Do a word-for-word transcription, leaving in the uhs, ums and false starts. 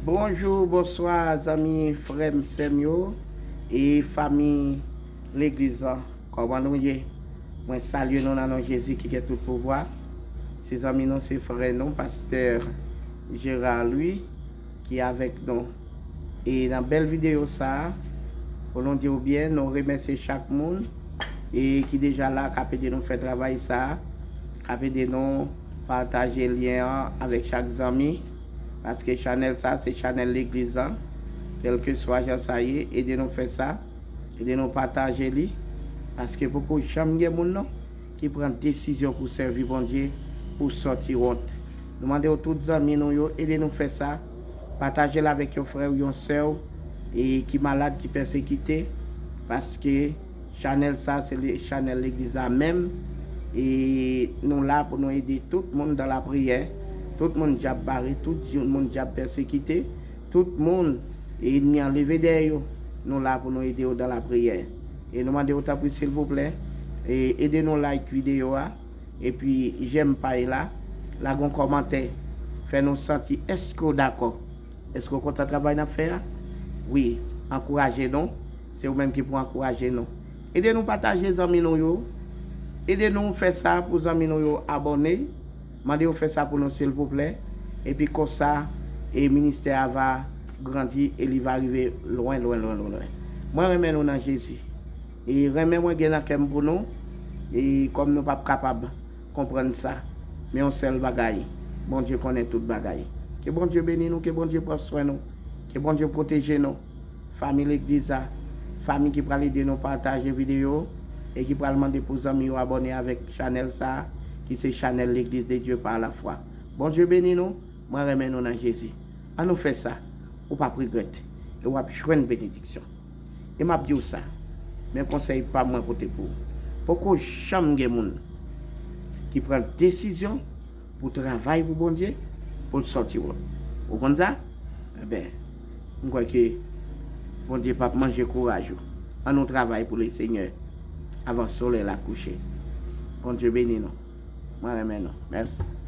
Bonjou, bonswa, zanmi, frè m, sè m yo, e fanmi legliz lan. Kòman nou ye? Mwen salye nou nan non Jezi ki gen tout pouvwa. Se zanmi nou, se frè nou, pastè Gérard Louis, ki avèk nou. E nan bèl videyo sa a, pou nou di w byen, nou remèsye chak moun e ki deja la k ap ede nou fè travay sa a, k ap ede nou pataje lyen an avèk chak zanmi, paske chanèl sa a se chanèl legliz lan. Kèlkeswa jan sa ye, ede nou fè sa, ede nou pataje li, paske poko janm gen moun non ki pran desizyon pou sèvi Bondye pou sòti wont. Nou mande w tout zanmi nou yo, ede nou fè sa. Pataje l avèk yon frè w, yon sè w, e ki malad, ki pèsekite, paske chanèl sa, se le, chanèl legliz la menm, e nou la pou nou ede tout moun dan lapriyè, tout moun djab bare, tout moun djab pèsekite, tout moun e ènmi an leve dèyè yo, nou la pou nou ede yo dan lapriyè. E nou mande w tanpri silvouplè, e ede nou like videyo a, epi jèm paj la, lage yon kòmantè, fè nou santi èske w dakò, èske w kontan travay n ap fè a? Wi, ankouraje nou, se ou menm ki pou ankouraje nou. Ede nou pataje zanmi nou yo, ede nou fè sa pou zanmi nou yo abòne, mande yo fè sa pou nou silvouplè, epi konsa e ministè a va grandi e li va rive lwen, lwen, lwen, lwen, lwen. Mwen renmen nou nan Jezi. E renmen mwen gen nan kè m pou nou, e kòm nou p ap kapab konprann sa, men yon sèl bagay, Bondye konnen tout bagay. Ke Bondye beni nou, ke Bondye pran swen nou, ke Bondye pwoteje nou, fanmi legliz la, fanmi ki pral ede nou pataje videyo e ki pral mande pou zanmi yo abòne avèk chanèl sa a, ki se chanèl Legliz de Dye pa la fwa. Bondye beni nou, mwen renmen nou nan Jezi. An nou fè sa, ou p ap regrèt, e w ap jwenn benediksyon. E m ap di w sa, men konsèy pa mwen pote pou ou. Poko janm gen moun ki pran desizyon pou travay pou Bondye, pou l sòti wont. Ou konn sa? Enben, m kwè ke Bondye p ap manje kouraj ou. An nou travay pou Lesenyè avan solèy la kouche. Bondye beni nou. Mwen renmen nou. Mèsi.